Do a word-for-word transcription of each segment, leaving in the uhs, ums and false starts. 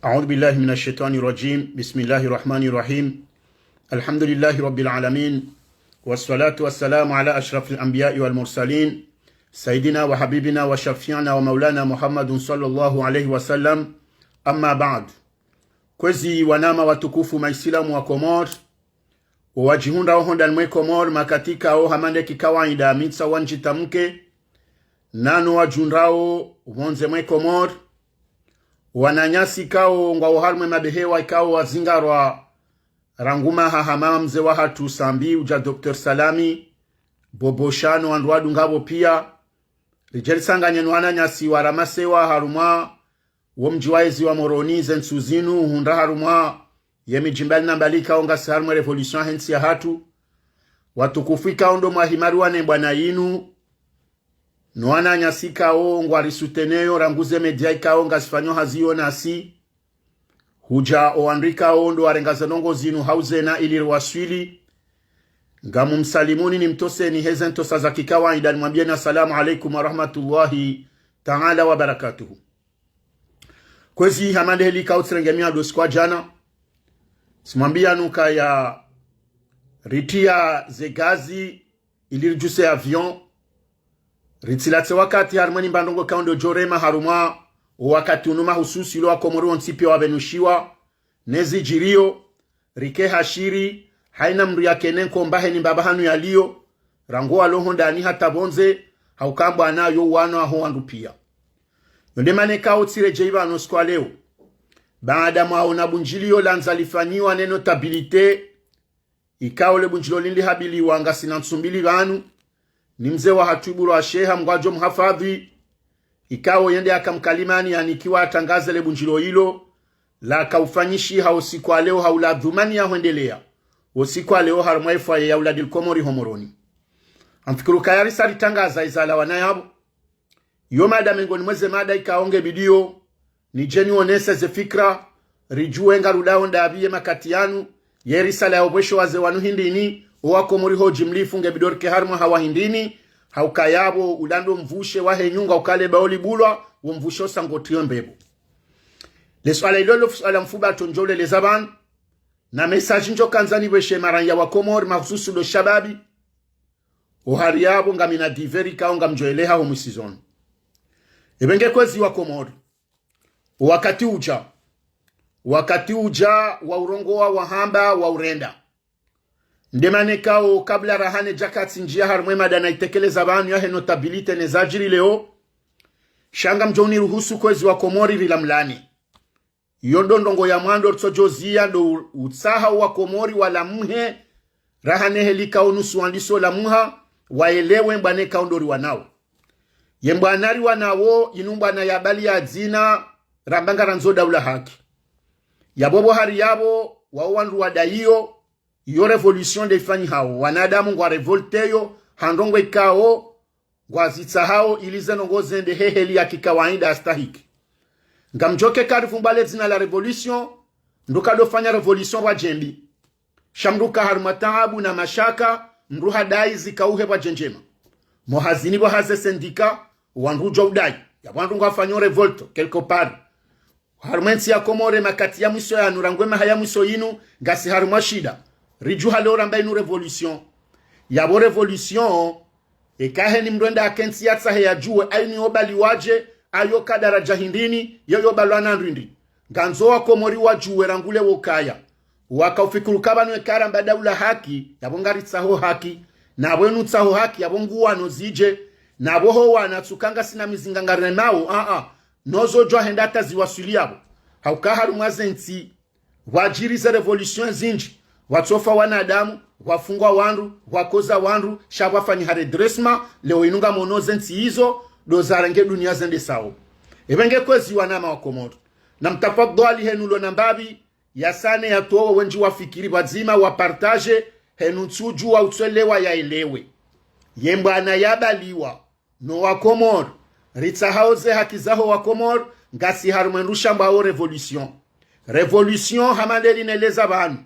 أعوذ بالله من الشيطان الرجيم. بسم الله الرحمن الرحيم. الحمد لله رب العالمين. والصلاة والسلام على أشرف الأنبياء والمرسلين، سيدنا وحبيبنا وشفيعنا ومولانا محمد صلى الله عليه وسلم. أما بعد. Kwezi wananya watukufu maislamu wa Komori, wo wadjihundrao hondani mwe Komori, makatika wo hama nde kikawaida mi ntsa wandjitamke, nano wadjihundrao pvondze mwe Komori, wananyasi ikao ngwao harumwa mabehewa ikao wazingarwa rangu maha hama mze wahatru Sambi udja Docteur Salami, Bobo Shano wandru wadungapvo pia. Ridje risanganye no wananyasi waramasewa harumwa wo mdji wa ezi wa Moroni, ze ntsu zinu, hundra harumwa ye midji mbali na mbali ikao ngasi harumwa révolution yahe ntsi yahatru. Watukufu ikao ndo mwahimari wane bwana yinu, no wananyasi ikao ngwarisouteneo rangu ze média ikao ngazifanyo hazi yo nasi. Hudja owandru ikao ndo warenga ze ndrongoo zinu hau zena ili riwaswili. Ngamumsalimuni nimtoseni heze ntosa za kikawaida nimwambieni assalamu alaikum warahmatullahi taala wabarakatuhu. Kwezi hama nde heli ikao tsirenge miado siku wa djana, tsimwambia nuka ya ritriya ze gazi ili ridjuse avion, ritsilatse wakati harumwa ni mba ndrongoo ikao ndo djorema harumwa wo wakati unu mahususi ilo wa Komori wontsi pia wapvenushiwa ne zidjiriyo, rike hashiri, haina mndru yakene nkomba heni mbapvi hanu yaliyo, rangu walo hondani hata pvondze, hauka mbwana yo wano aho wandru pia. Yo nde mana ikao tsiredjei pvanu siku wa leo, baada mwaona bundjilio landza lifanyiwa ne notabilité, ikao le bundjilio linu lihabiliwa ngasina ntsu mbili pvanu, ni mze wahatru Ibura Sheha Mngu adjo muhafadhwi, ikao yende aka mkalimani yanikiwa atrangaze le bundjilio ilo, laka ufanyishiha wo siku wa leo ha ula dhumani ya hwendelea wo siku wa leo harumwa ye foyer ya Auladil Komori ho Moroni. Ngamfikiri uka yarisa ritrangaza izalawana yapvo. Yo mada mengoni mwa ze mada ikao nge bidio nidje nionese ze fikira, ridjuwe ngarudao ndapvi ye makati yanu, ye risala ya upvwesho wazee wanu hindri ni, owa Komori ho djimlifu nge bidio rike harumwa hawa hindri ni, hauka yapvo ula ndo mvushe wahe nyunga ukale bao libulwa, wo mvushe usa ngotriyo mbepvo. Le swala ilo lo swala mfupvi atondjoleleza pvanu, na message ndjo kandza nipvweshe maranya wa Komori mahususu ndo shababi, ohari yapvo ngamina divers ikao ngamdjo eleha ho mwisoni. Epvenge kwezi wa Komori, wakati udja, wakati udja wa urongowa wahamba wa urenda. Nde mana ikao kabla rahane djakatsi ndjia harumwa ye mada na itekeleza pvanu yahe notabilité ne zadjiri leo, sha ngamdjo uniruhusu kwezi wa Komori rilamlane. Yo ndo ndrongoo ya mwando ritsodjo ziya ndo u-, utsaha wa Komori walamuhe, rahane heli ikao nusu wandiso lamuha, waelewe mbwana ikao ndo riwanao. Ye mbwana riwanao, inu mbwana yabali ya dzina, ramba ngarandzo daula haki. Yapvo pvo hari yapvo, wao wandru wadaiyo, iyo révolution nde ifanyihao, wanadamu ngwa révoltéo ha ndrongoo ikao ngwazitsahao ili ze ndrongoo zende he heli ya kikawaida astahiki. Ngamdjoke karivumbwa le dzina la révolution, mndru kadofanya révolution pvwa djembi. Sha mndru ka harumwa taabu na mashaka, mndru hadai zikauhe pvwa djendjema. Mo hazini pvo haze syndicat, wandru udjo udai, yapvo wandru ngwafanyo révolte, quelque part. Harumwa ye ntsi ya Komori makati ya mwiso yanu rangu ye maha ya mwiso yinu, ngasi harumwa shida. Ridjuha leo ramba inu révolution. Yapvo révolution, eka heni mndru enda akentsi yatsahe yadjuwe, ainu yo baliwa dje, ayo ka daradja hindri ni, yo yo balwa na ndrindri. Ngandzo wa Komori wadjuwe rangu leo ukaya, waka ufikiri uka pvanu eka ramba daula haki, yapvo ngaritsaho haki, na pvo inu tsaho haki, yapvo nguwano zidje, na pvo ho wana tsuka ngasina mizinga ngaremao, a-a, no zo djwa henda hata ziwaswili yapvo. Hauka harumwa ze ntsi, pvwadjiri ze révolution zindji, pvwatsofa wanadamu, pvwafungwa wandru, pvwakoza wandru, sha pvwafanyiha redressement, leo inu ngamono ze ntsi izo, ndo zarenge dunia zendesao. Epvenge kwezi wananya wa Komori, na mtafadhwali henu lo na mbapvi, yasane yatowe wendji wafikiri pvwadzima, wa partage, henu ntsudjuwa utswelewa yaelewe. Ye mbwana yabaliwa, no wa Komori, ritsahao ze haki zaho wa Komori, ngasi harumwa ndru shambwao révolution. Révolution hama nde lineleza pvanu,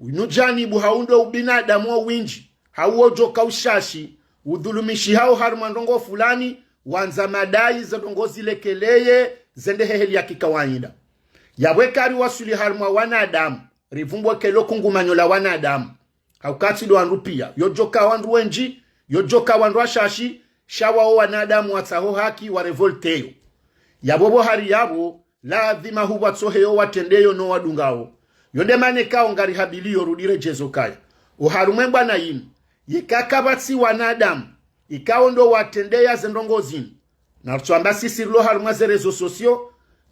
inu djanibu hau ndo ubinadamu wo windji, hau wodjoka ushashi, udhulumishihao harumwa ndrongoo fulani, wandza madai ze ndrongoo zilekeleye, zende he heli ya kikawaida. Yapvo eka riwaswili harumwa wanadamu, ripvumbwe kelo kungumanyo la wanadamu, hauka tsi ndo wandru pia, yodjoka wandru wendji, yodjoka wandru washashi, sha wawo wanadamu watsaho haki warevolteyo. Yapvo pvo hari yapvo, ladhima hupvwa tsoheyo watendeyo no wadungao. Yo nde mana ikao ngarihabiliyo rudi redjezo kaya, oharumwa embwana yinu, yeka kapvatsi wanadamu ikao ndo watendeya ze ndrongoo zinu, na rutsoamba sisi rilo harumwa ze réseaux sociaux,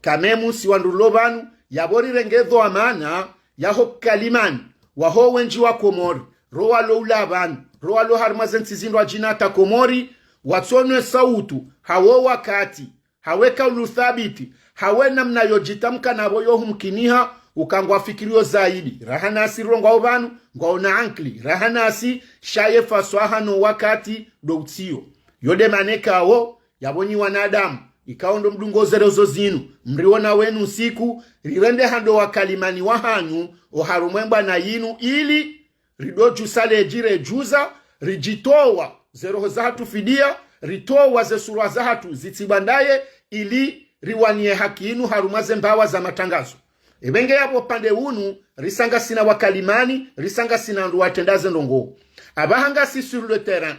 kamemu si wandru rilo pvanu, yapvo rirenge dhwamana yaho kalimani, waho wendji wa Komori, ro walo ula pvanu, ro walo harumwa ze ntsi zindru wadjina hata Komori, watsonwe sautu, hawo wakati, hawe kaulu thabiti, hawe namna yo djitamka napvo yo humkiniha, uka ngwafikiriyo zaidi. Raha nasi rilo ngwao pvanu, ngwao na ankili, raha nasi, sha ye faswaha no wakati ndo utsiyo. Yo nde mana ikao, yapvo nyi wanadamu, ikao ndo mdungao ze réseaux zinu, mriona wenu siku, rirende hando wakalimani wahanyu, oharumwa embwana yinu, ili ridodjusa ledji redjuza, ridjitowa ze roho zahatru fidiya, ritowa ze surwa zahatru zitsibwa ndaye, ili riwaniye haki yinu harumwa ze mbawa za matrangazo. Epvenge yapvo pvandze unu, risa ngasina wakalimani, risa ngasina wandru watrenda ze ndrongoo. Apvaha ngasi sur le terrain.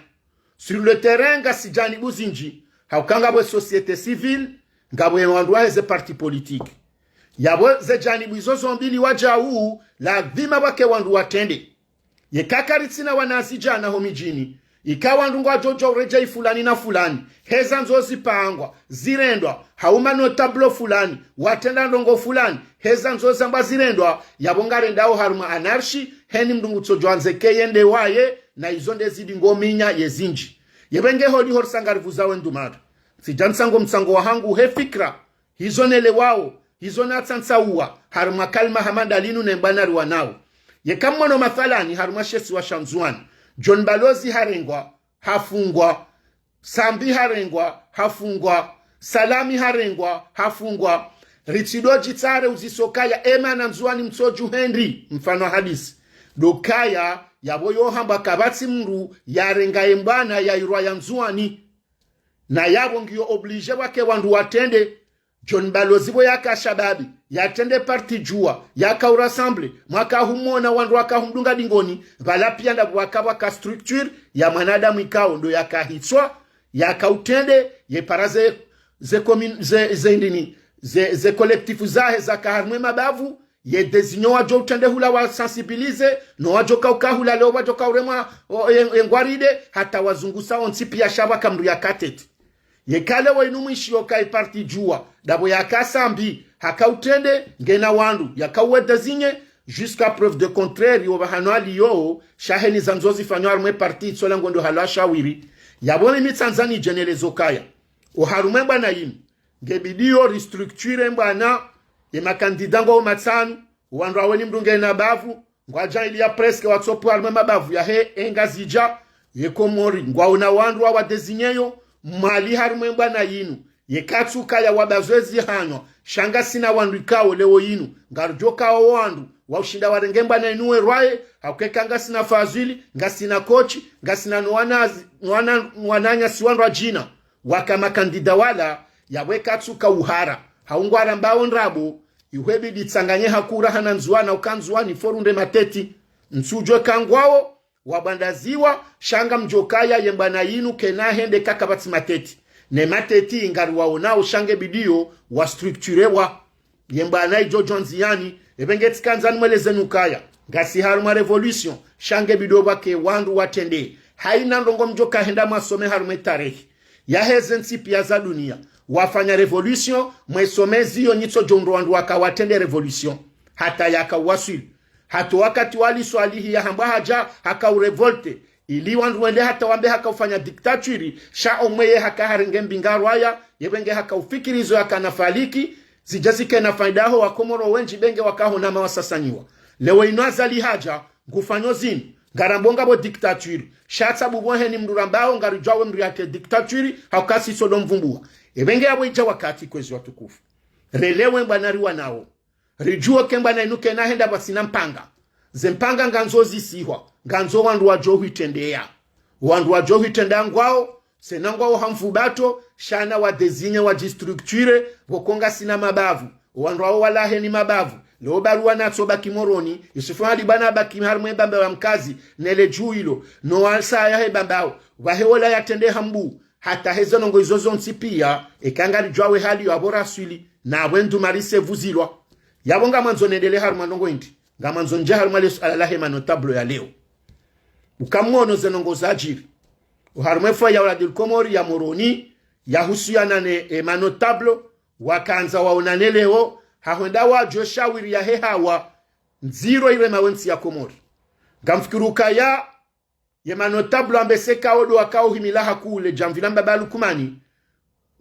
Sur le terrain ngasi djanibu zindji, hauka ngapvo ye société civile, ngapvo ye wandru wahe ze partis politiques. Yapvo ze djanibu izo zo mbili wadjau, ladhima pvwake wandru watrende. Yeka karitsina wanazidjana ho midjini, ika wandru ngwadjodjo uredjei fulani na fulani, heza ndzo zipangwa, zirendwa, hauma notable fulani, watrenda ndrongoo fulani, heza ndzo zambwa zirendwa, yapvo ngarendao harumwa anarchie, heni mdru ngutsodjo andze ke yende waye, na izo nde zidi ngo minya ye zindji. Yepvenge holiho risa ngaripvuza wendru mara. Tsidja ntsango mtsango wahangu he fikira, hizo nelewao, hizo natsantsaua, harumwa kalima hama ndalinu ne mbwana riwanao. Yeka mmono mathalani harumwa she isiwa sha Ndzuani, John Balozi harengwa, hafungwa, Sambi harengwa, hafungwa, Salami harengwa, hafungwa. Ritsidodjitsare uziso kaya emana Ndzuani mtsodju hendri, mfano hadisi. Ndo kaya, yapvo yo hamba kapvatsi mndru yarenga ye mbwana ya irwa ya Ndzuani. Na yapvo ngiyo obligé pvwake wandru watrende. John Balozi pvo yaka shababi, yatrende parti Juwa, yaka u rassembler, mwaka humwona wandru waka humdunga dingoni, pvala pia ndapvo waka pvwaka structure ya mwanadamu ikao ndo yaka hitswa, yaka utrende, ye para ze, ze commune, ze, ze ndini, ze, ze collectif zahe zaka harumwa ye mabavu, ye désigner wadjo utrende hula wa sensibiliser, no wadjo kauka hula leo wadjo kauremwa, o, ye, ye ngwaride, hata wazungusa ontsi pia sha pvwaka mndru yaka tete. Yeka leo inu mwishiyo ka ye parti Juwa, ndapvo yaka Sambi, haka utrende, ngena wandru, yaka uwe désigner, jusqu'à preuve de contraire, yo pvahanu aliyo, sha heni za ndzo zifanywa harumwa ye parti itsola ngondo halwa shawiri. Yapvo mimi tsandza nidje nelezo kaya, oharumwa ye mbwana yinu, ngebidiyo ri structure mbwana, ye makandida ngwao matsanu, wandru waweni mndru ngena bavu, ngwadja ili ya presque watsopvwa harumwa ye mabavu yahe e Ngazidja, ye Komori, ngwaona wandru wawa désigner yo, Mwali harumwa ye mbwana yinu, yeka tsi ukaya wabazwe zihanywa, sha ngasina wandru ikao leo yinu, ngarudjo kao wandru, wa ushinda warenge mbwana yinu werwaye, hauka eka ngasina Fazwili, ngasina Kochi, ngasina no wana, no wana, no wananya si wandru wadjina, waka makandida wala, yapvo eka tsi uka uhara, hau ngwarambao ndrabo, ihwe bidi tsanganye hakura hana Ndzuani, uka Ndzuani fo runde mateti. Ntsudjuwa eka ngwao, wabwandaziwa, sha ngamdjo kaya ye mbwana yinu kena hende eka kapvatsi mateti. Ne mateti ngariwaonao sha ngebidiyo wa structurer wa. Ye mbwana idjo djo ndziani, epvenge tsikandza nimweleze nukaya, ngasi harumwa révolution, sha ngebidiyo pvwake wandru watrende. Haina ndrongoo mdjo kahenda mwasome harumwa ye tarehi yaheze ntsi pia za dunia, wafanya révolution, mwesome ziyo nyitsodjo undro wandru waka watrende révolution. Hata yaka uwaswili. Hata wakati wa Ali Swalihi yahambwa hadja, haka urevolte, ili wandru wende hata wambe haka ufanya dictature, sha omweye haka harenge mbinga rwaya, yepvenge haka ufikiri izo yaka nafaliki, zidja zikena faida ho Wakomoro wendji pvenge waka ho nama wasasanyiwa. Leo inu Azali hadja, ngufanyo zinu, ngarambo ngapvo dictature, sha tsabu pvo heni mndru rambao ngaridjuwa we mndru yake dictature, hauka si sodo mvumbua. Epvenge yapvo idja wakati kwezi watukufu. Relewe mbwana riwanao. Ridjuwe ke mbwana inu kena henda pvwasina mpanga. Ze mpanga ngandzo zisihwa, ngandzo wandru wadjo hwitrendeya. Wandru wadjo hwitrendeya ngwao, tsena ngwao ha mfubato, sha na wa désigner wadji structurer, pvoko ngasina mabavu. Owandru wawo walawa heni mabavu. Leo Barua natso baki Moroni, Yusufu Ali bwana baki harumwa Bambao ya Mkazi, nele dju ilo, no wasaya he Bambao, wahe wola yatrende hambu, hata heze ndrongoo izo zontsi pia, eka ngaridjuwa we hali yo apvo raswili, na apvo nduma risevuzilwa. Yapvo ngamwandzo nendelee harumwa ndrongoo indri, ngamwandzo ndje harumwa le suala lahe manotablo ya leo. Uka mwono ze ndrongoo zadjiri. Oharumwa e foyer ya Auladil Komori ya Moroni, yahusiana ne, e, manotablo, wakandza waonane leo, hahwenda wadjo shawiri yahe hawa, ndziro irema we ntsi ya Komori. Ngamfikiri ukaya, ye manotablo ambao seka odo wakao himila hakuu le djamvi la Mbaba Lukumani,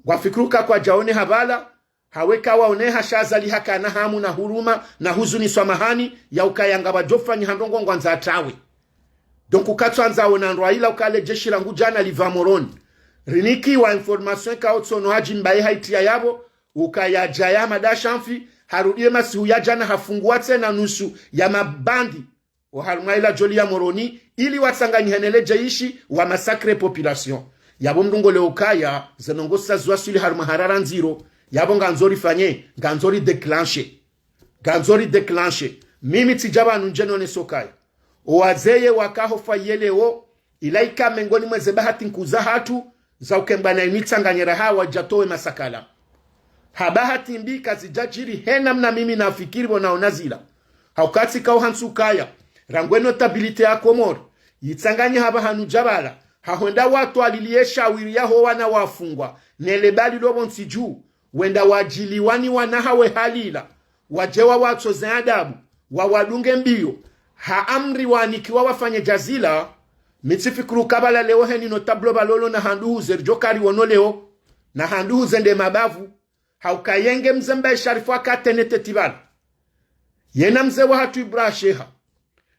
ngwafikiri uka kwadjaoneha pvala, hawu eka waoneha sha Azali hakana hamu na huruma na huzuni swamahani, ya ukaya ngapvadjo fanyiha ndrongoo ngwandzo atrawe. Donc, ukatsuandza ona ndrwa ila uka le jeshi rangu djana liva Moroni. Rinikiwa information ikao tsono hadji mbaye haitria yapvo, ukaya djaya Hamada Shanfi, harudi ye masihu ya djana hafungua tsena nusu ya mabandi oharumwa ila djoli ya Moroni, ili watsanganyihe nele jeshi wa massacre population. Yapvo mdru ngo leo ukaya, ze ndrongoo sa ziwaswili harumwa harara ndziro, yapvo ngandzo rifanye, ngandzo ridéclenche. Ngandzo ridéclenche. Mimi tsidja pvanu ndje none sokaya. Owazee waka ho foyer leo, ila ika mengoni mwa ze bahati nkuu zahatru, za ukembwa na inu itsanganyiro hawa djatowe masakala. Ha bahati mbi kazidjadjiri he namna mimi nafikiri pvo naona zila. Hauka tsika uhantsi ukaya, rangu e notabilité ya Komori, yitsanganyiha pvahanu dja pvala, hahwenda watwaliliye shawiri yaho wana wafungwa, nele bali lo pvontsi dju, wenda wadjiliwa ni wana hawe hali ila, wadje wawatsoze adabu, wawadunge mbio, ha amri wanikiwa wafanye dja zila. Mi tsifikiri uka pvala leo heni notable pvalolo na handru huze ridjo kari wono leo, na handru huze nde mabavu, hauka yenge mze Mbaye Sharifu aka teneteti pvala. Yena mze wahatru Ibra Sheha,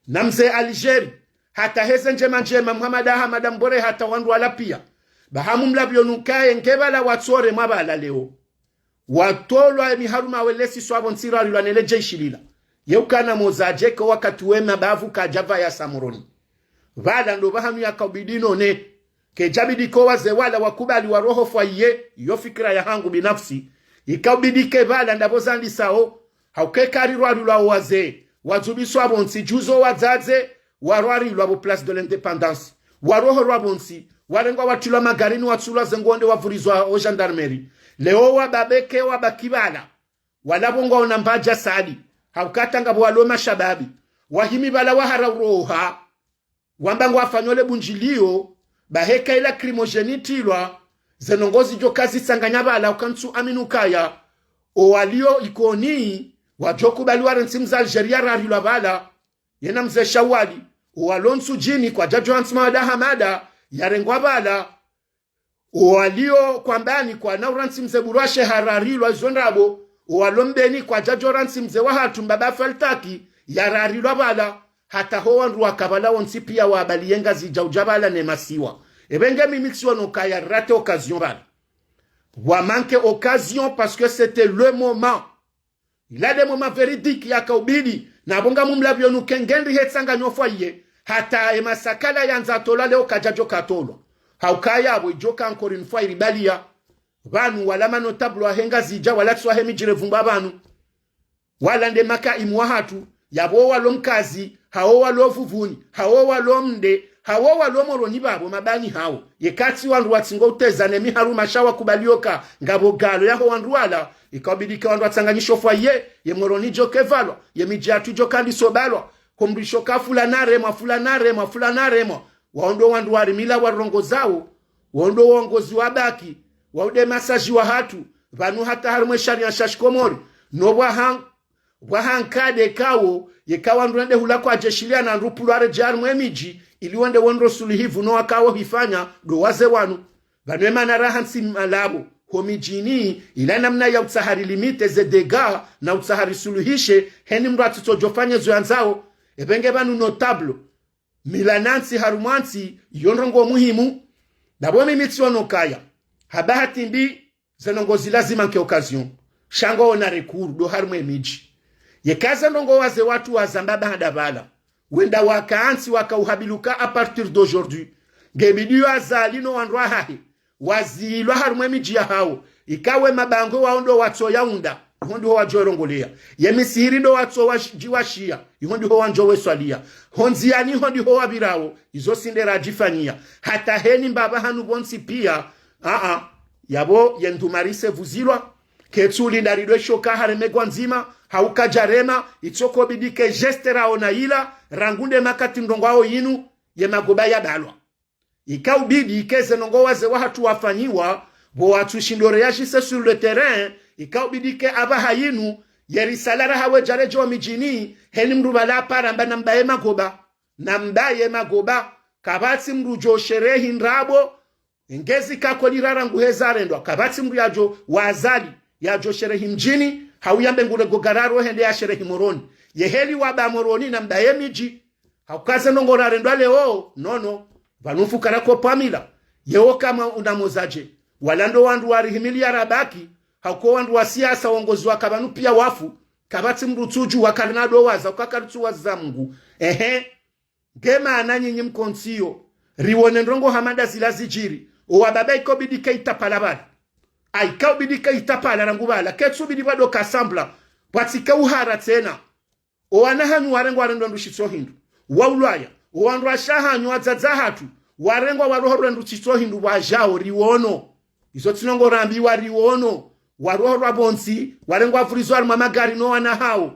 na mze Algérie, hata heze ndjema ndjema Muhamada Hamada Mbore hata wandru wala pia. Baha mumlapvio nukaye nge pvala watsoremwa pvala leo. Watolwa emiharuma welesi swapvo ntsira lilwa nele jeshi lila. Ye ukana moza djeke wakati we mabavu kadjapva ya sa Moroni. Pvala ndo pvahanu yakaubidi none. Kedjabidi ko wazee wala wakubali waroho foyer, yo fikira yahangu binafsi. Ikaubidi ke pvala ndapvo zandisao, hauka eka rirwarilwa owazee, wadzubiswa pvontsi djuzo wadzadze, warwarilwa pvo Place de l'Indépendance. Waroholwa pvontsi, warengwa watrilwa magarini watsulwa ze ngonde wapvurizwa o gendarmerie. Leo wababeke wabaki pvala. Wala pvo ngwaona mbadja sali, hauka hata ngapvo walo mashababi. Wahimi pvala wahara uroha. Wamba ngwafanyole bundjilio, baha eka ila lacrymogène itrilwa, ze ndrongoo zidjo kazitsanganya pvala uka ntsu amini ukaya. Owalio Ikoni, wadjo kubali warantsi mze Algérie yararilwa pvala. Yena mze Shawali, owalo Ntsudjini kwadjadjo hantsi Muhamada Hamada, yarengwa pvala. Owalio Kwambani kwana urantsi mze Burwashe hararilwa izo ndrabo, owalo Mbeni kwadjadjo rantsi mze wahatru Mbaba Faltaki, yararilwa pvala, hata ho wandru waka pvala wontsi pia wabali ye Ngazidja udja pvala ne masiwa. Epvenge mimi tsiono kaya rate occasion pvala. Wa manque occasion parce que c'était le moment. Il a des moments véridiques yakaubidi, na pvo ngamumlapvio nuke ngendri hetsanganyo foyer, hata emasakala yandza tolwa leo kadjadjo katolwa. Hauka yapvo idjoka encore une fois iribaliya. Pvanu wala manotablo wahe Ngazidja wala tsi wahe midji repvumbwa pvanu. Wala nde makaimu wahatru, yapvo walo Mkazi, hawo walo Vuvuni, hawo walo Mde, hawo walo Moroni pvapvo mabani hawo. Yeka tsi wandru watsingo uteza ne miharuma sha wakubali yoka, ngapvo galo yaho wandru wala, ikaubidi ke wandru watsanganyishe foyer, ye Moroni idjoke pvalwa, ye midji yatru idjoka ndiso balwa, komrisho ka fulani aremwa, fulani aremwa, fulani aremwa. Wao ndo wandru warimila warongozao, wao ndo waongozi wabaki, wao nde masadji wahatru, pvanu hata harumwa e sharia sha shikomori, no pvwaha pvwaha nkade kawo, yeka wandru wende hula kwadjeshiliana ndru pvulwa redje harumwa emidji, ili wende wondro suluhivu no wakawo hifanya, ndo wazee wanu. Pvanu emana raha ntsi malapvo, ho midjini, ila namna ya utsaha rilimite ze dégâts, na utsaha risuluhishe, heni mndru atsitsodjo fanya zo yandzao, epvenge pvanu notable. Mila na ntsi harumwa ntsi, iyo ndrongoo muhimu. Ndapvo mimi tsiono kaya, ha bahati mbi, ze ndrongoo zi lazima nke occasion. Sha ngo ona recours ndo harumwa emidji. Yeka ze ndrongoo wazee watru wazamba baanda pvala, wenda waka ntsi waka uhabiluka à partir d'aujourd'hui. Ngebidi yo Azali no wandru wahahe, wazilwa harumwa emidji yahawo. Ikawe mabangwe wao ndo watsoyaunda. iho ndiho wadjo rongoleya. Ye misihiri ndo watso wa, djiwashiya, iho ndiho wandjo weswaliya. Ho ndziyani iho ndiho wapvirawo, izo si nde radjifanyia. Hata heni mbapvi hanu pvontsi piya, aa, yapvo ye ndruma risevuzilwa, ketsu linda ridwe shoka haremegwa ndzima, hauka djarema, itsoko bidi ke geste raona ila, rangu nde makati ndrongoo yinu, ye magoba yabalwa. Ika ubidi ke ze ndrongoo wazee wahatru wafanyiwa, pvo watsu shindo reyashise sur le terrain, ika ubidi ke apvaha yinu, ye risala rahawe djaredjewa midjini, heni mndru pvala apara amba nambaye magoba. Nambaye magoba, kapvatsi mndru djo sherehi ndrabo, ngezi kako lirara nguheza rendwa, kapvatsi mndru yadjo wa Azali, yadjo sherehi mdjini, hau yambe ngure gogararo hende ya sherehi Moroni. Ye heli waba Moroni nambaye midji, hauka ze ndrongoo rarendwa leo, nono, pvanu mfukara ko pvamila. Yewo kama unamozadje, wala ndo wandru warihimiliya rabaki, hauka wandru wa siasa wongozi waka pvanu piya wafu, kapvatsi mndru tsudjuwa karina ndo waza, uka karitsu waza Mungu. Ehe, nge maana nyinyi mkontsiyo, riwone ndrongoo hama nda zila zidjiri, owababa ika ubidi ke itapala pvala. Aika ubidi ke itapala rangu pvala, ketsu bidi pvado kasambla, pvwatsike uhara tsena. Owana hanyu warengwa warendwa ndru shitso hindru. Waulwaya, owandru washe hanyu wadzadze hatru, warengwa warohorwa ndru shitso hindru pvwadjao riwono. Izo tsi ndrongoo rambiwa riwono. Warohorwa pvontsi, warengwa wapvurizwa harimwa magari no wana hawo.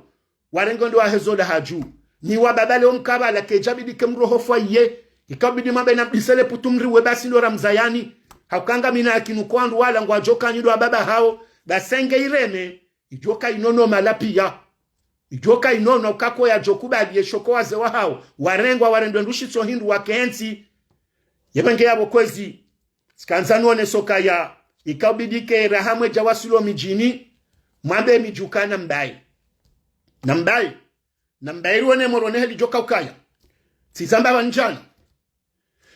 Warengwa ndo wahezo la hadju. Nyi wababa leo mkapvala kedjabidi ke mrohofwa iye. Ika ubidi mwambe namdisele putu mriwe basi ndo ramzayani. Hauka ngamina yakini uka wandru wala ngwadjoka nyi ndo wababa hawo. Basi nge ireme, idjoka inono mala piya. Idjoka inono uka ko yadjo kubali ye shoko wazee wahawo, warengwa warendwe ndru shitso hindru wakentsi. Yepvenge yapvo kwezi, tsikandza nuone sokaya, ika ubidi ke raha mwedja wasilo midjini, mwambe midji uka nambaye. Nambaye. Nambaye riwone Moroni heli djoka ukaya. Tsizamba pvanu djana.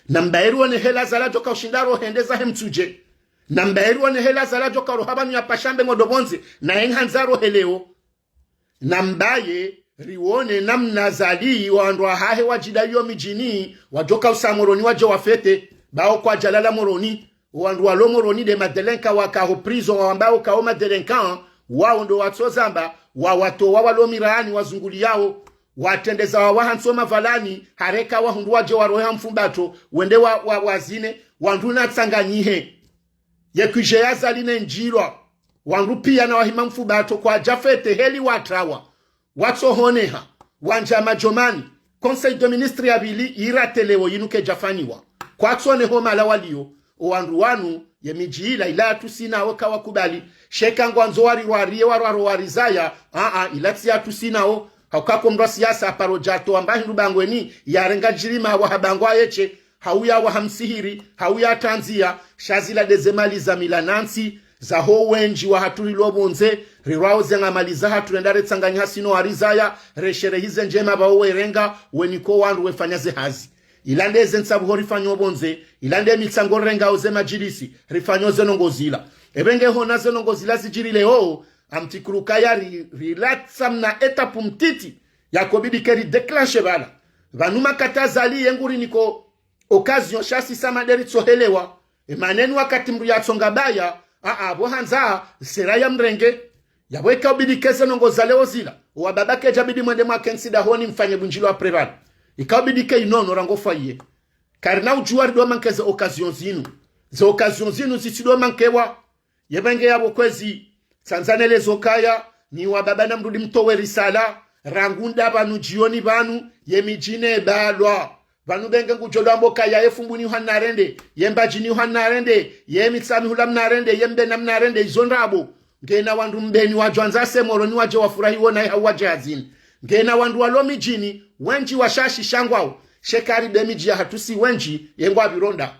Nambaye riwone hela zala djoka ushinda rohende zahe mtsudje. Nambaye riwone hela zala djoka roha pvanu yapvasha mbe ngodo pvondze, naye nghandza rohe leo. Nambaye riwone namna Azali wandru wahahe wadjidayiyo midjini, wadjoka usa Moroni wadje wafete, bawo kwadjalala Moroni. Owandru walo Moroni nde madélinquants waka ho prison wawambao kao madélinquants, wawo ndo watsozamba, wawatowa walo mirayani wazunguliyao, watrendeza wawaha ntso mapvalani, hareka wahundru wadje warohe ha mfumbato, wende wa, wa, wazine, wandru natsanganyihe. Ye kudje ya Azali nendjilwa, wandru piya na wahima mfumbato kwadja fete heli watrawa. Watsohoneha, wandja madjomani, Conseil de ministres ya pvili irate leo yinu kedjafanyiwa. Kwatsoneho mala waliyo, owandru wanu, ye midji ila ila yatru sinawo kawakubali, sheka ngwandzo warirwariye warwaro warizaya, aa, ila tsi yatru sinawo, hauka ko mndru wa siasa aparo djato wamba hindru bangweni, yarenga djirima waha bangwa yetshe, hauya waha msihiri, hauya tandziya, sha zila nde ze mali za mila nantsi, zaho wendji wahatru rilo pvondze, rirwao ze ngamali zahatru renda retsanganyiha sino warizaya, resherehi ze ndjema pvawo werenga, weniko wandru wefanya ze hazi. Ila nde ze ntsabuho rifanyo pvondze, ila nde mitsango rengao ze madjilisi, rifanyo ze ndrongoo zila. Epvenge hona ze ndrongoo zila zidjiri leo, amtikuru kaya ri, rilatsa mna étape mtiti, yakobidi ke ridéclenche pvala. Pvanu makati Azali ye nguri niko occasion sha si sama nde ritsohelewa. Emana enu wakati mndru yatsonga baya, aa, pvo handza, sera ya mrenge. Yapvo ika ubidi ke ze ndrongoo za leo zila, owababa kedjabidi mwende mwakentsi dahoni mfanye bundjilo wa préval. Ika ubidi ke inono rangu fwa iye. Karina udjuwa rido manke ze occasion zinu. Ze occasion zinu zitsido mankewa. Yepvenge yapvo kwezi, tsandza nele zokaya, nyi wababa namrudi mtowe risala, rangu nda pvanu djioni pvanu, ye midji nebalwa. Pvanu pvenge ngudjo lwambo kaya ye Fumbuni hanu narende, ye Mbadjini hanu narende, ye Mitsami hula mnarende, ye Mbena mnarende, izo ndrabo. Ngena wandru Mbeni wadjo andza se Moroni wadje wafurahi wona ye hau wadje hazini. Ngena wandru walo midjini, wendji washashi sha ngwao, sheka ribe midji yahatru si wendji, ye ngwapvironda.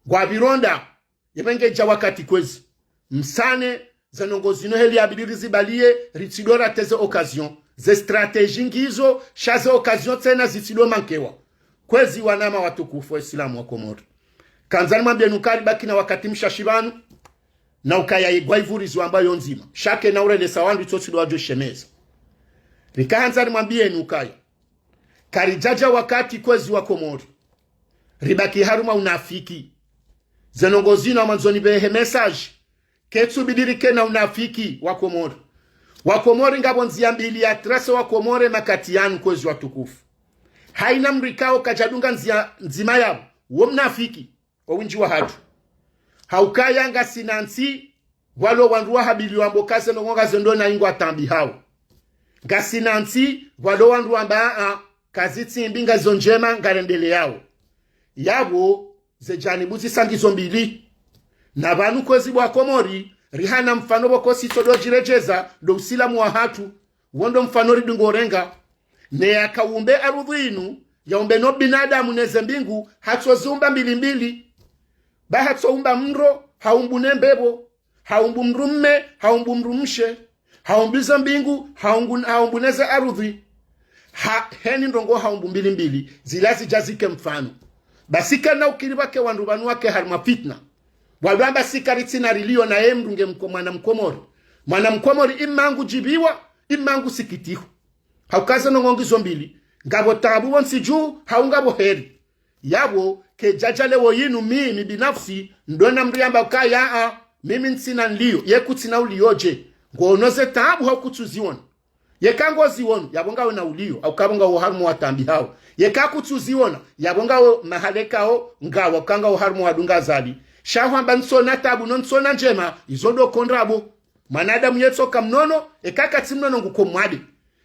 Ngwapvironda. Yepvenge dja wakati kwezi. Msane, ze ndrongoo zinu heli yabidi rizibaliye, ritsido rate ze occasion. Ze stratégie ngizo, sha ze occasion tsena zitsido mankewa. Kwezi wanama watukufu wa Islamu wa Komori. Kandza nimwambiyenu uka ribaki na wakati mshashi pvanu, na ukaya igwa ivurizo amba yo ndzima. Sha kena urelesa wandru itso tsido wadjo shemeza. Rikahandza nimwambiyenu ukaya karidjadja wakati kwezi wa Komori ribaki harumwa unafiki. Ze ndrongoo zinu amwandzo nipvehe message. Ketsu bidi rike na unafiki wa Komori. Wa Komori ngapvo ndzia mbili ya trase wa Komori makati yanu kwezi watukufu. Haina mdru ikao kadjadunga ndzia ndzima yapvo, wo mnafiki, o windji wahatru. Haukaya ngasina ntsi, pvwalo wandru wahabiliwa mbo kaze ndrongoo ngaze ndo na ingwa tambi hawo. Ngasina ntsi, pvwalo wandru wamba a, kazitsi mbi ngazo ndjema ngarendeleyao. Yapvo, ze janibu zisa ngizo mbili. Na pvanu kwezi bo wa Komori, rihana mfano pvoko sitso ndo djiredjeza, ndo usilamu wahatru, wo ndo mfano ridungo renga. Ne yakaumbe arudhu inu, yaumbe no binadamu neze mbingu, hatso ziumba mbili mbili. Ba hatso umba mndro, haumbu ne mbepvo, haumbu mdrume, haumbu mdrumshe, haumbu ze mbingu, haumbu, haumbu neze arudhi. Ha, heni ndrongoo haumbu mbili mbili, zila zidja zike mfano. Basi kana ukiri pvake wandru pvanu wake harimwa fitna. Wandru wamba si karitsina rilio na ye mdru nge mko-, mwana Mkomori. Mwana Mkomori ima ngudjibiwa, ima ngusikitiho. Haukaza ndrongoo ngizo mbili. Ngapvo taabu pvontsi dju, hau ngapvo heri. Yapvo, kedjadja leo yinu mimi binafsi, ndo na mdru yamba ukaya a, mimi ntsina nlio, ye kutsina ulio dje. Ngono ze taabu hau kutsuziona. Yeka ngoziwono, yapvo ngawe na ulio, hauka pvo ngawe harumwa watambi hawo. Yeka kutsuziona, yapvo ngawe mahala ikao, ngawe hauka ngawe harumwa wadunga Azali. Sha hwamba ntsona taabu no ntsona ndjema, izo ndo ko ndrabo. Mwanadamu yetsoka mnono, eka katsi mnono nguko mwade.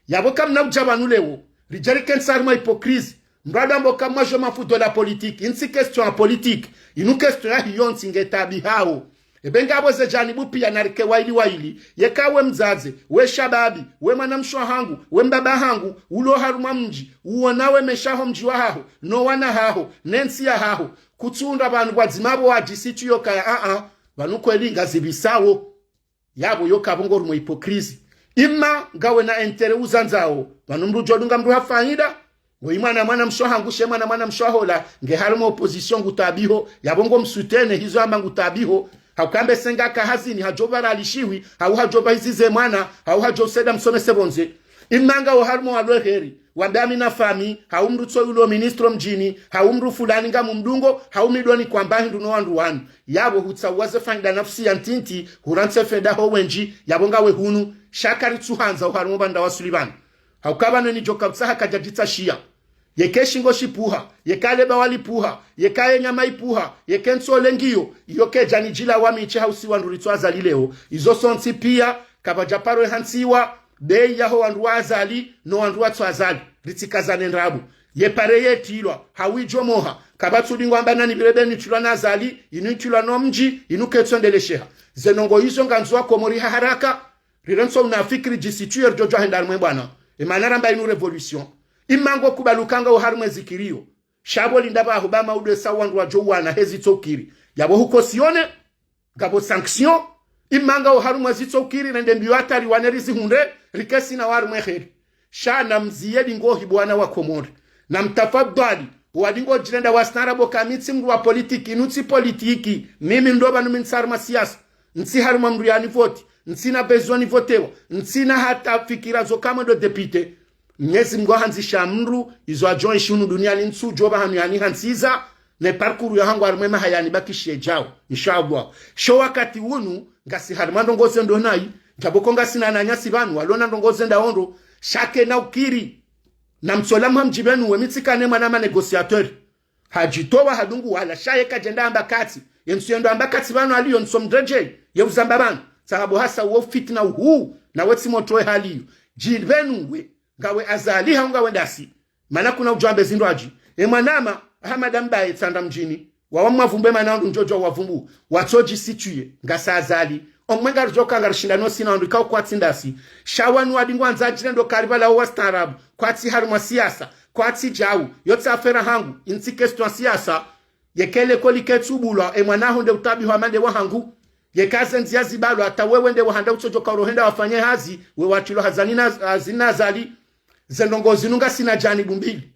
Yapvo kamna udja pvanu leo, ridja rike ntsi harimwa hypocrisie, mdru adjo amba uka moi je m'en fous de la politique, inu tsi question ya politique, inu question ya hiyo ntsi nge taabihao. Ebe ngapvo ze janibu pia narike waili waili, yeka we mdzadze, we shababi, we mwanamshe wahangu, we mbaba hangu, ulo harumwa mdji, uona we meshaho mdji wahaho, no wana haho, ne ntsi yahaho, kutsuhundra pvanu pvwadzima pvo wadjisitiyo kaya a a, pvanu kweli ngazipvisao. Yapvo yo kapvo ngo harumwa hypocrisie. Ima ngawe na intérêt uzandzao, pvanu mdru udjo dunga mdru ha faida. Ngo imwana mwanamshe wahangu she mwana mwanamshe wahola, nge harumwa opposition ngutaabiho, yapvo ngo msoutenir hizo amba ngutaabiho. Hauka mbe senga ka hazini hadjo pvara alishiwi, hau hadjo pva hizi ze mwana, hau hadjo useda msomese pvondze. Ima ngawe harumwa walwe heri, wambe ami na famille, hau mdru tso yulo ministre mdjini, hau mdru fulani ngamumdungo, hau mi ndo nikwamba hindru no wandru wanu. Yapvo hutsaua ze faida nafsi ya ntiti, hurantse faida ho wendji, yapvo ngawe hunu, sha karitsuhandza oharumwa pvanda wasuli pvanu. Hauka pvanu nidjo kautsaha kadjadjitsashiya. Yeke shingo shipvuha, yeka leba walipvuha, yeka ye nyama ipvuha, yeke ntsole ngiyo, iyo kedja nidjila wami ishe hausi wandru ritso Azali leo. Izo sontsi pia, kapvadja paro ihantsiwa, bei yaho wandru wa Azali, no wandru watso Azali, ritsikazane ndrabo. Ye pare yetilwa, hawidjo moha, kapvatsu dingwa amba nani pvire be nitilwa na Azali, inu itilwa no mdji, inu ketsu endelesheha. Ze ndrongoo izo ngandzo wa Komori ha haraka, rirantso unafiki ridjisitiye ridjo djuwa henda harimwe bwana. Emana ramba inu révolution. Ima ngo kubali uka ngawe harumwa ezikiriyo. Sha pvo linda pvaho ba maudu esa wandru wadjo uwana hezi tsokiri. Yapvo huko sione, ngapvo sanction. Ima ngawe harumwa ezi tsokiri, rende mbiyo hatari wane rizihundre, rike sina harumwa eheri. Sha na mziye dingohi bwana wa Komori. Na mtafadhwali, wadingo djirenda wastaarabu ka mi tsi mdru wa politiki, inu tsi politiki, mimi ndo pvanu mi ntsi harumwa siasa, ntsi harumwa mdru yani voti, ntsina besoin nivotewa, ntsina hata fikira zo ka mwe ndo député. Mnyezi Mngu ahandzisha mdru, izo adjo enshi hunu duniani ntsudjo pvahanu yani hantsiza, ne parcours yahangu harumwa emaha yani bakishe djao, inshallah. Sho wakati unu, ngasi harumwa ndrongoo ze ndo nayi, djapvo ko ngasina wananyasi pvanu, walona ndrongoo ze ndawo ndro, sha kena ukiri. Na mtsola mhamdji pvenu we mi tsikane mwana ma négociateur. Hadjitowa hadungu wala, sha ye kadjenda amba katsi. Ye ntsu yendo amba katsi pvanu aliyo ntso mdredjei, ye uzamba pvanu. Tsangabo hasa uwo fitina uhu, na we tsi motro we haliyo. Djiri pvenu we, ngawe Azali hau ngawe ndasi. Mana kuna udjo ambe zindru adji. E mwanama, Ahamada Mbaye Tsandra mdjini. Wawa mwavumbe mana wandru ndjodjo wavumbu. Watsodjisitiye, ngasi Azali. Omwe ngaridjo ka ngarishinda no sina wandru ikao kwatsi ndasi. Sha wanu wadingo wandza djirendo kari pvala wo wastaarabu. Kwatsi harumwa siasa. Kwatsi djau. Yo tsi affaire hangu. Inu tsi question siasa. Yeke lekoli ketsu bulwa. E mwana ho nde utaabihwa mande wahangu. Yeka ze ndziya zibalwa. Hata wewe nde wahanda utsodjo ka urohenda wafanye hazi. We watilwa hazani na, hazini na Azali. Ze ndrongoo zinu ngasina janibu mbili.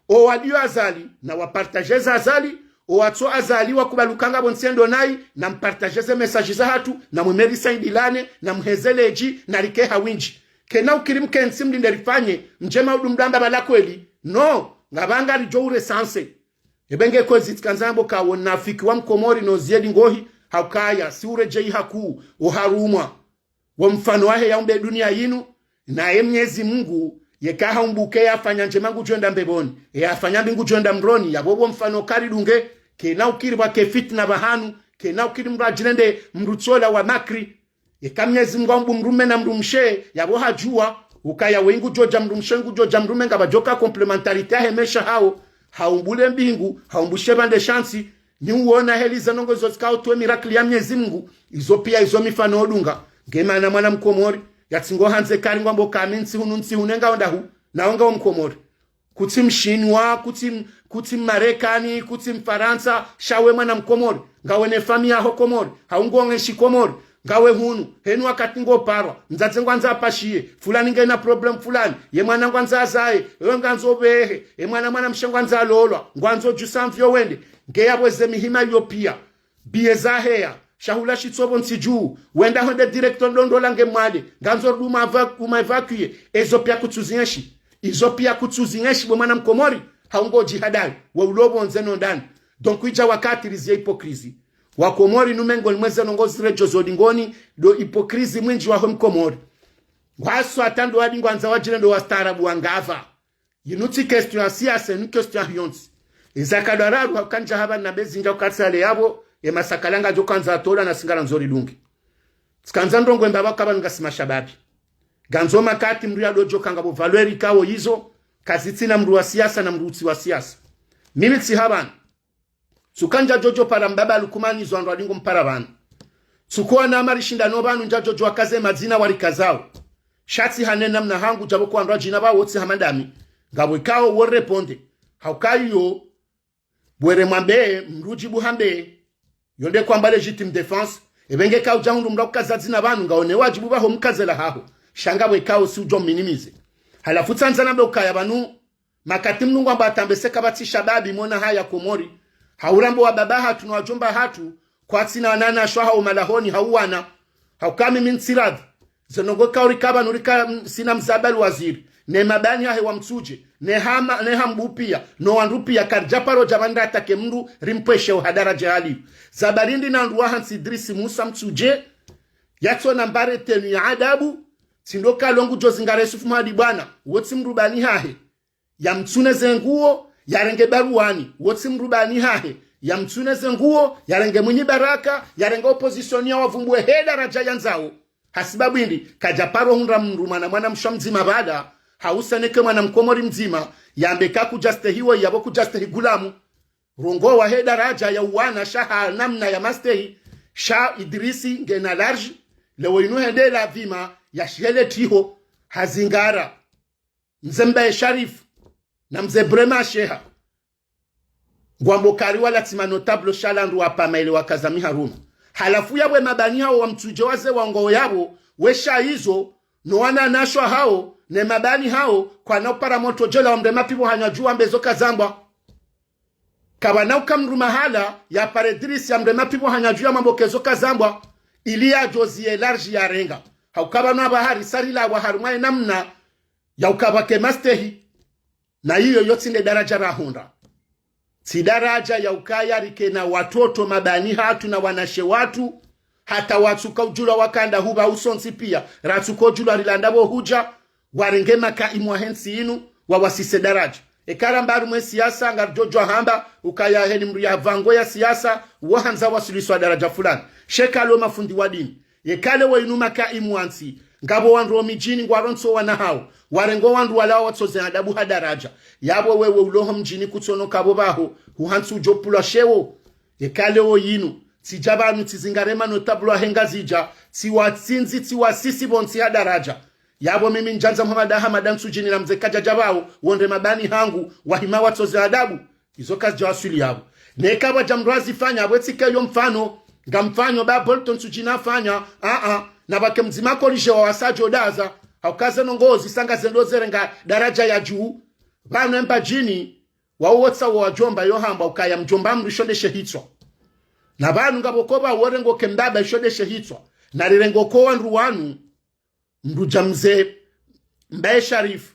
O wadiyo Azali, na wapartaje za Azali, o watso Azali wakubali uka ngapvo ntsi endo nayi, na mpartaje ze message zahatru, na mwimeri saidilane, na mheze ledji, na rike ha windji. Kena ukiri mkentsi mlinde rifanye, mdje maudu mdamba pvala kweli. No, ngapvanga ridjo urecenser. Ebe nge kwezi tsikandza yambo ka wo unafiki wa Mkomori no ziye dingohi, Haukaya, si uredjeyi hakuu, oharumwa wo mfano wahe yaumbe dunia yinu, naye Mnyezi Mungu, yeka haumbuke yafanya ndjema ngudjo enda mbepvoni, yafanya mbi ngudjo enda mroni, yapvo wo mfano karidunge, kena ukiri pvwake fitna pvahanu, kena ukiri mdru adjirende mdru tsola wa makri, yeka Mnyezi Mungu haumbu mdrume na mdru mshe, yapvo hadjuwa, ukaya we ngudjodja mdru mshe, ngudjodja mdrume, ngapvadjoka complémentarité yahe maesha hawo, haumbu le mbingu, haumbu she pvandre sha ntsi, ni uona heli ze ndrongoo izo zikao tuwe miracle ya Mnyezi Mungu, izo pia izo mifano odunga. Nge mana mwana Mkomori, yatsingo handze kari ngwambo kami ntsi hunu ntsi hunu ngawo ndahu, nawo ngawo Mkomori. Kutsi Mshinwa, kutsi, kutsi Mmarekani, kutsi Mfarantsa, sha we mwana Mkomori. Ngawe ne famiyi yaho Komori, hau ngongeshi Komori. Ngawe hunu, henu wakati ngoparwa, mdzadze ngwandzo apashiye, fulani ngena problème fulani, ye mwana ngwandzo azaye, ewe ngandzo pvehe, e mwana mwana mshe ngwandzo alolwa, ngwandzo djusa mvio wende, nge yapvo ze mihima iyo pia. Biye zaheya, shahula shitso pvo ntsi dju, wenda honde direct ndondola nge Mwali, ngandzo rudi uma eva-, uma évacuer, ezo pia kutsuzinyeshi. Izo pia kutsuzinyeshi we mwana Mkomori, hau ngodjihadari, we ulo pvondze no ndani. Donc idja wakati riziye hypocrisie. Wakomori numengo limwe ze ndrongoo ziredjo zo dingoni, ndo hypocrisie mwindji waho Mkomori. Ngwaswa hata ndo wadi ngwandzo wadjirende wastaarabu wangapva. Yinu tsi question ya siasa, ni question ya hiyontsi. Iza kadwararu haukandja hapva na bezi ndja ukatsale yapvo, e masakala ngadjo kandza atola na singara ndzori dungi. Tsikandza ndrongoo embapva kaba ngasi mashababi. Ngandzo makati mdru yadodjo kanga pvo valeur ikao izo, kazitsina mdru wa siasa na mdru utsi wa siasa. Mimi tsi hapvanu. Tsuka ndjadjodjo para mbaba Lukumani zo wandru wadingo mpara pvanu. Tsuko wana amari shindano pvanu ndjadjodjo wakaze madzina warikazao. Sha tsi hane namna hangu djapvo kwa wandru wadjina pvawo tsi hama ndami. Ngapvo ikao wo répondre. Haukayo, bwere mwambe, mdru djibu hambe. Yo nde kwamba légitime défense. Epvenge kaudja hundru mdru akukaza dzina pvanu, ngaone wadjibu pvaho mkaze la haho. Sha ngapvo ikao si udjo minimiser. Halafu tsandza nambe ukaya pvanu, makati mdru ngwamba atambese kapvatsi shababi mona haya Komori. Haurambo wababa hatru na wadjomba hatru, kwatsina wanana shwa hau malahoni hau wana. Hauka mimi ntsiradhi. Ze ndrongoo kauri kaba nuri ka, m-, sina mzabali waziri. Ne mabani hahe wa Mtsudje. Ne hama, ne hambu pia. No wandru pia karidja paro dja pvandra atake mdru rimpweshe uhadara dje hali. Zabari ndi na wandru wa hantsi Idrisi Musa Mtsudje. Yatsona mbare tenu ya adabu. Tsindo kalo ngudjo zingara Yusufu Mwadi bwana. Wotsi mdru bani hahe. Yamtsune ze nguo, yarenge Baruani, wotsi mdru bani hahe. Yamtsune ze nguo, yarenge Mwinyi Baraka, yarenge opposition ya wavumbue he daraja yandzao. Hasibabu indi, kadja paro hundra mdru mwana mwana mshe mdzima pvala, hausa neke mwana Mkomori mdzima, yambe ka kudjastehi wo yapvo kudjastehi gulamu. Rongowa he daraja ya uwana sha ha namna ya mastehi, sha Idrisi ngena large, lewo inu hende la pvima ya shihele tiho, hazingara. Mze Mbaye Sharifu, na mze Brema Sheha. Ngwambo kari wala tsi ma notable sha la ndru wapvama ile wakaza miharuma. Halafu yapvo e mabani hawo wa Mtsudje waze wango yapvo, we sha izo, no wanana shwa hawo, ne mabani hawo, kwana upara moto djela wamre mapipvo hanywa dju wambe zo kazambwa. Kapvana uka mdru mahala, yapare Idrisi yamre mapipvo hanywa dju yamwambo ke zo kazambwa, ili yadjo ziye large yarenga. Hauka pvanu apvaha risarila apvaha harumwa ye namna, ya ukapva ke mastehi, na iyo yotsi nde daraja rahundra. Tsi daraja ya ukaya rikena watoto mabani hatru na wanashe watru, hata watsuka udjulwa wakanda hupva usontsi pia, ratsuka udjulwa rilanda pvo hudja, warenge makaimu wahe ntsi inu, wawasise daraja. Eka ramba harumwe siasa, ngaridjodjwa hamba, ukaya heni mdru ya pvango ya siasa, wahandza wasuliswa daraja fulani. Sheka lo mafundi wa dini. Yeka lewo inu makaimu wa ntsi, ngapvo wandru wo midjini ngwarontso wana hawo, warengo wandru walawa watsoze adabu ha daraja. Yapvo wewe uloho mdjini kutsono kapvo pvaho, huhantsi udjo pulwa shewo. Yeka lewo inu, tsidja pvanu tsizingare ma notable wahe Ngazidja, tsiwatsindzi, tsiwasisi pvontsi ha daraja. Yapvo mimi ndjandza Muhammad Ahmad Ntsudjini na mze Kadjadja pvawo, wonde mabani hangu, wahima watsoze adabu. Izo kazidja waswili yapvo. Neka pvwadja mdru azifanya, apvo etsike yo mfano, nga mfanyo ba Bolton Ntsudjini afanya, a-a, na pvwake mdzima koridje wa wasadjo daza, hauka ze ndrongoo zisanga zendo zerenga daraja ya dju, pvanu e Mbadjini, wawo wotsa wo wadjomba yo hamba ukaya mdjomba mdru isho nde she hitswa. Na pvanu ngapvo ko pvawo rengo ke mbaba isho nde she hitswa. Na rirengo ko wandru wanu, mdru dja mze Mbaye Sharifu,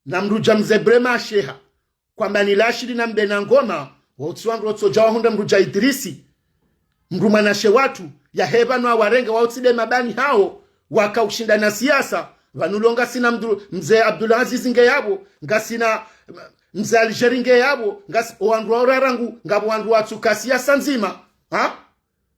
na mdru dja mze Brema Sheha, kwamba ni Lashidi na Mbena Ngoma, wautsi wandru wotsodja wahundra mdru dja Idrisi. Mdru mwanashe watru, yahe pvanu awarenge wautsi nde mabani hawo, waka ushindana siasa, pvanu lo ngasina mdru, mze Abdul Aziz nge yapvo, ngasina mze Algérie nge yapvo, ngasi, owandru wawo rarangu, ngapvo wandru watsuka siasa ndzima, ha?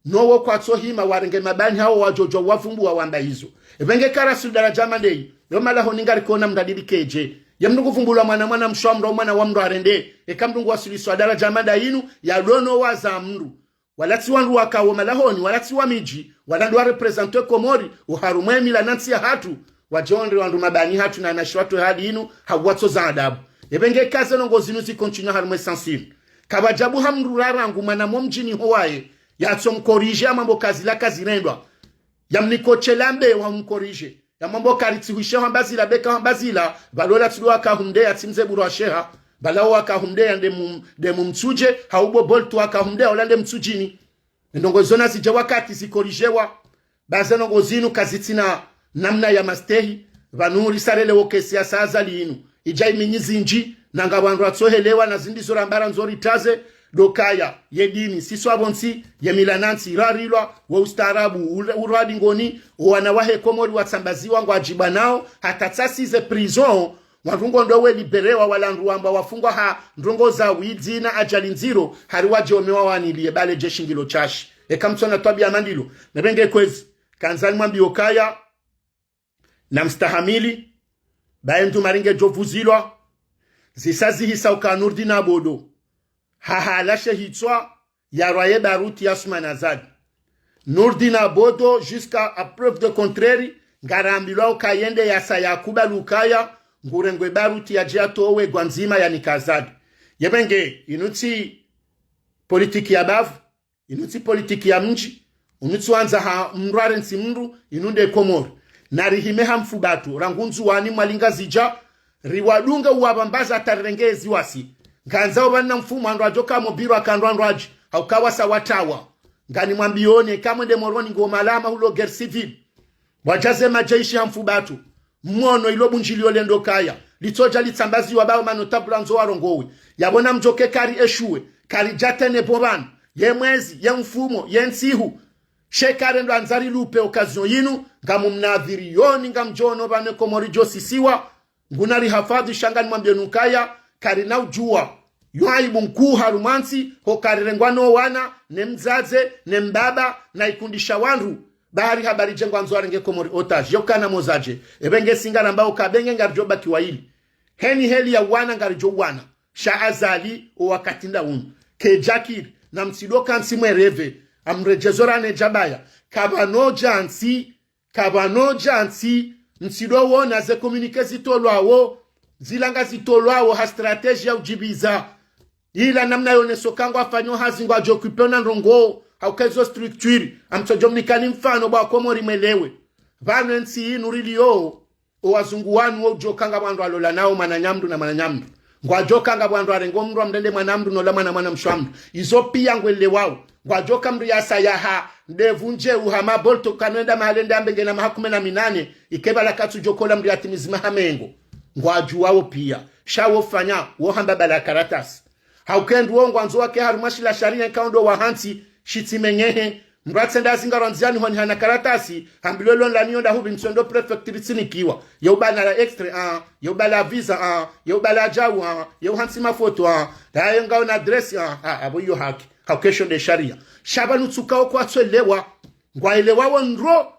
No wo kwatsohima warenge mabani hawo wadjodjo wavumbuwa wamba izo. Epvenge ka Rasul daraja mandeyi, yo malahoni ngarikona mndru adili kedje. Ye mdru nguvumbulwa mwana mwana mshe wa mdru au mwana wa mdru arende. Eka mdru nguwaswiliswa daraja manda inu, yalono waza mdru. Wala tsi wandru wakawo malahoni, wala tsi wa midji, wala ndo wareprésente Komori, oharumwa emila na ntsi yahatru, wadje wonde wandru mabani hatru na wanashe watru hali inu, hawatsoza adabu. Epvenge ka ze ndrongo zinu zikontinua harumwa e sens inu. Kapvadjabu ha mdru rarangu mwana mo mdjini ho waye, yatsomkorije ya mambo kazila kazirendwa. Yamniko shelambe wamkorije. Ya mambo karitsihwishe hwamba zila beka hwamba zila, pvalo la tsi ndo waka humdeya tsi mze buru wa sheha, pvala wo waka humdeya nde mu-, nde mumtsudje, hau bo Bolt waka humdeya ola nde mtsudjini. Ndrongo zona zidje wakati zikorijewa, ba ze ndrongo zinu kazitsina namna ya mastehi, pvanu risarele wo kesi ya sa Azali inu. Idja iminyi zindji, na ngapvo wandru watsohelewa na zindri zo ramba randzo ritaze, ndo ukaya, ye dini, sisi wapvo ntsi, ye mila na ntsi, rarilwa, wo ustaarabu, ura-, uradi ngoni, owana wahe Komori watsambaziwa ngwadjibwa nao, hata tsasize prison, wandru ngondo weliberewa wala ndru wamba wafungwa ha ndrongo za widzi na ajali ndziro, hari wadje omewa waniliye bale djeshi ngilo shashi. Eka mtsona twabiya mandilo, nepvenge kwezi, kandza nimwambiye ukaya, na mstahamili, baye ndru maringe djovuzilwa, zisa zihisa uka Nourdine Abodo, hahala she hitswa, yarwa ye baruti ya Assoumani Azali. Nourdine Abodo, jusqu'à, à preuve de contraire, ngarambilwa uka yende yasa yakubali ukaya, ngurengwe baruti yadje yatowe gwa ndzima yanike Azali. Yepvenge, inu tsi politiki ya bavu, inu tsi politiki ya mdji, inu tsi wandza ha mdru arentsi mdru, inu nde Komori. Na rihime ha mfubatu, rangu Ndzuwani Mwali Ngazidja, riwadunge uwapvambaza hata rirenge ezi wasi. Ngandzao pvanu na mfumo wandru wadjoka mobirwa kandru wandru wadji, hauka wasa watawa. Nganimwambiyoni, eka mwende Moroni ngo malama hulo guerre civile. Wadjaze madjeshi ha mfubatu. Mwono ilo bundjilio lendo kaya. Litsodja litsambaziwa bawo manotabula ndzo warongowe. Yapvo na mdjoke kari eshuwe. Karidja tene pvo pvanu. Ye mwezi, ye mfumo, ye ntsihu. She karendo andzari lupe occasion yinu. Ngamumnadhiriyoni ngamdjono pvanu e Komori djosisiwa. Nguna rihafadhi sha nganimwambiyoni ukaya. Karina udjuwa. Yo aibu nkuu harumwa ntsi, ho karirengwa no wana, ne mdzadze, ne mbaba, na ikundi sha wandru. Bahari habari dje ngwandzo warenge Komori otage, yo kana mozadje. Epvenge si ngaramba uka benge ngaridjo baki wayili. Heni heli ya wana ngaridjo wana. Sha Azali o wakati nda unu. Kedjakiri, na mtsidoka ntsi mwereve. Amredjezo rane djabaya. Kapvano dja ntsi, kapvano dja ntsi, mtsido wona ze communiqué zitolwawo, zilanga zitolwawo ha stratégie ya udjibiza. Ila namna yoneso ka ngwafanyo hazi ngwadjo occupé na ndrongo, hauka ezo structure, amtsodjo mnikani mfano bwa Komori mwelewe. Pvanu entsi inu riliyo, o wazungu wanu wo udjoka ngapvo wandru walola nao mwananya mdru na mwananya mdru. Ngwadjoka ngapvo wandru warengo mdru wamrende mwana mdru nola mwana mwana mshe wa mdru. Izo piya ngwelewao. Ngwadjoka mdru yasa yaha, ndevu ndjeu hama Bolt kanoenda mahala ende ambe ngena maha kume na minane, ike pvala katsudjokola mdru yatimizi maha mengo. Ngwadjuwao piya. Sha wo fanya, wo hamba pvala karatasi. Hauka endru wo ngwandzo wake harumwa shila sharia nkaondo wahantsi, shitsimenyehe. Mdru atsenda azingarwa ndziani honi hana karatasi, hambilwe lo nlaniyo nda hupvi ntsondo préfecture tsinikiwa. Ye ubala extrait, ah, ye ubala visa, ah, ye ubala djau, ah, ye uhantsi mafoto, ah, nda ye ngaona adresse, ah, ah, apvo iyo haki. Hauka esho nde sharia. Sha pvanu tsuka wo kwatsoelewa. Ngwaelewao ndro.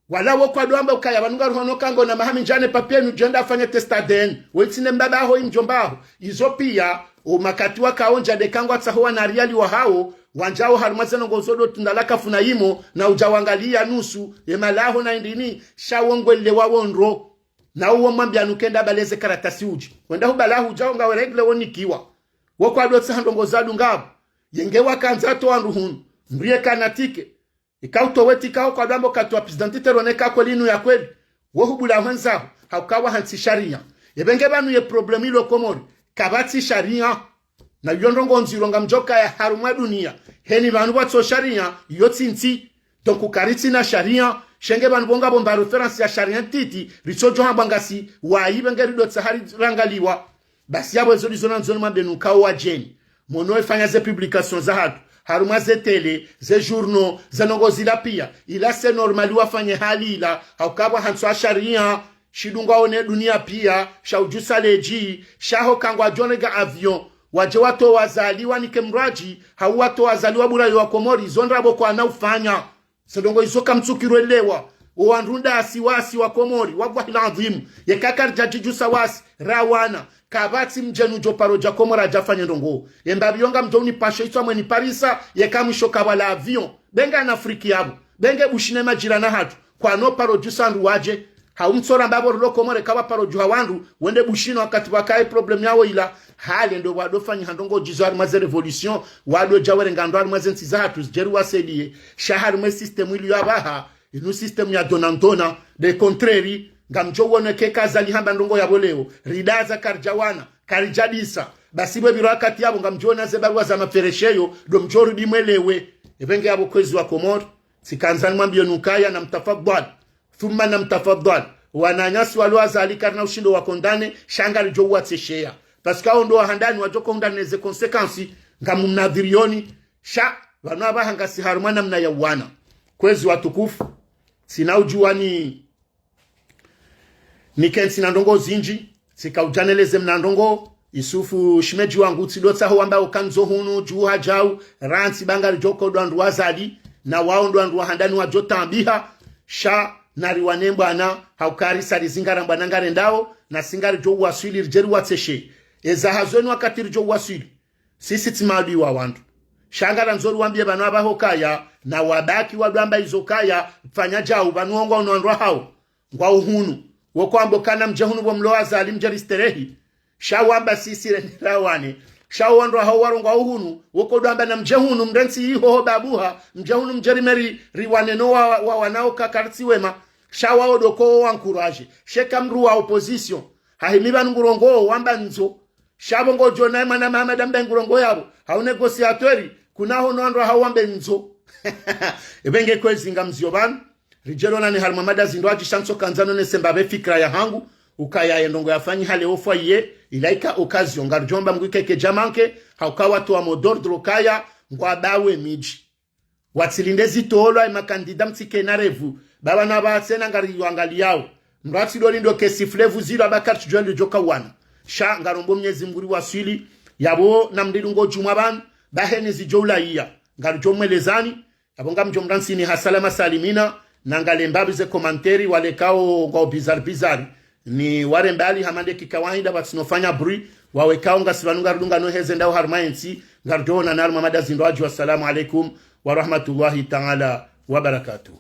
Wala wo kwadwamba ukaya pvanu ngaruhono ka ngona maha mindji ne papier nu djenda afanye test A D N. Wo itsi ne mbaba aho, i mdjomba aho. Izo piya, o makati wakaondja nde ka ngwatsaho wana riali wahawo, wandjao harumwa ze ndrongo zo ndo tunda la kafuna imo, na udja wangaliya nusu, ye malaho na indrini, sha wo ngwelewao ndro. Na uwo mwambiya nu kenda baleze karatasi udji. Wenda hubala hudja wo ngawe règle wo nikiwa. Wo kwadotsaha ndrongo za dungabu. Yenge wakandza to wandru hunu. Mdru ye kana ticket. Ika utowe ticket ho kwadwamba ukati wa pièce d'identité roneka kweli inu ya kweli. Wo hubula hwendzaho, hauka wahantsi sharia. Epvenge pvanu ye problème ilo Komori, kapvatsi sharia. Na iyo ndrongo ndziro ngamdjokaya harumwa dunia. Heni pvanu pvwatso sharia, iyo tsi ntsi. Donc karitsina sharia, shenge pvanu pvo ngapvo mba référence ya sharia ntiti, ritsodjo hambwa ngasi, wayi pvenge ridotsaha rirangaliwa. Basi yapvo ezo ndizo nandzo nimwambe nu kao wadjeni. Mono efanya ze publication zahatru. harumwa ze télé, ze journaux, ze ndrongoo zila piya. Ila c'est normal wafanye hali ila, hauka pvwa hantsi ya sharia, shidungwao ne duniya piya, sha udjusa ledji, sha hoka ngwadjo renga avion, wadje watowe Azali wanike mdru wadji, hau watowe Azali wabulawe wa Komori, zo ndrabo kwana ufanya. Ze ndrongoo izo kamtsukirwe lewa. O wandru ndasi wasi wa Komori, wallahi ladhimu. Yeka karidja djidjusa wasi, rawana. Kapvatsi mdjeni udjo paro dja Komori adja fanye ndrongoo. Ye mbapvi yo ngamdjo unipashe itswa mweni parisa, yeka mwisho kapvwa la avion. Be nge ana Afriki yapvo. Be nge Bushini majirani hatru. Kwano paro djusa wandru wadje. Hau mtsora mbapvo rilo Komori kapvwa paro djuha wandru, wende Bushini wakati pvwakaye problème yawo ila. Hale ndo wado fanyiha ndrongoo djizo harumwa ze révolution, wado dja werenga ndro harumwa ze ntsi zahatru zidjeri wasaidiye. Sha harumwa ye système iliyo apvaha, inu système ya donnant-donnant, de contraire, ngamdjo wone eka Azali hamba ndrongoo yapvo leo, ridaza karidja wana, karidja disa. Basi pvo pvira wakati yapvo ngamdjo wona ze barua za mapveresheyo, ndo mdjo rudi mwelewe. Epvenge yapvo kwezi wa Komori, tsikandza nimwambiye nukaya namtafadhwali. Thumma namtafadhwali. Wananyasi walo Azali karina ushindo wa condamné, sha ngaridjo uwatsesheya. Parce que awo ndo wahandani wadjo condamné ze conséquences, ngamumnadhiriyoni, sha, pvanu apvaha ngasi harumwa namna ya wana. Kwezi watukufu, tsina udjuwa ni, nikentsi na ndrongoo zindji, tsika udja neleze mna ndrongoo, Isufu shemedji wangu tsidotsaho wamba uka ndzo hunu, djuha djau, rantsi ba ngaridjo uka ndo wandru wa Azali, na wao ndo wandru wahandani wadjo taabiha, sha nariwane mbwana, hauka risa rizingara mbwana ngarendao, na si ngaridjo uwaswili ridjeri watseshe. Eza hazweni wakati ridjo uwaswili. Sisi tsi maadui wa wandru. Sha ngarandzo riwambiye pvanu apvaha ukaya, na wabaki wado amba izo ukaya, pvanya djau, pvanu wo ngwao no wandru wahao. Ngwao hunu. Woko wamba uka namdje hunu pvo mlo Azali mdjeri sterehi. Sha wamba sisi rende rawane. Sha wo wandru wahao waro ngwao hunu. Woko ndo wamba namdje hunu mrentsi ihoho babuha. Mdje hunu mdjeri meri riwane no wa, wa wanao ka karitsi wema. Sha wao ndo ko wo wa encouragé. Sheka mdru wa opposition. Hahimi pvanu ngurongoo wamba ndzo. Sha pvo ngodjo naye mwana Mahamada mbe ngurongoo yapvo. Hau négociateur, kuna hono wandru hau wambe ndzo. Epvenge kwezi ngamziyo pvanu. Ridjelo nani harumwa mada zindru adji sha ntso kandza none semba pve fikira yahangu. Ukaya ye ndrongoo yafanyiha leo fwa iye, ila ika occasion. Ngaridjo omba Mngu ike ke djamanke, hauka watowa mot d'ordre ukaya, ngwabawe midji. Watsilinde zitolwa ye makandida mtsike na revu. Baba na ba tsena ngari yo angaliyao. Mdru atsidolindo ke sifflet vuziro aba kartsi djwendo djoka wana. Sha ngarombo Mnyezi Mngu riwaswili. Yapvo namdilungo djumwa pvanu. Baheni zidjo ulaya. Ngaridjo mwelezani. Yapvo ngamdjo mrantsini ha salama salimina. Na ngalemba bize commentaire walekao ngwao bizarre bizarre. Ni ware mbali hama nde kikawaida pvatsino fanya bruit, wawekao ngasi pvanu ngaridungano heze ndao harumwa yentsi, ngaridjo onana harumwa mada zindru adji. Wassalamu alaikum wa rahmatullahi ta'ala wa barakatuh.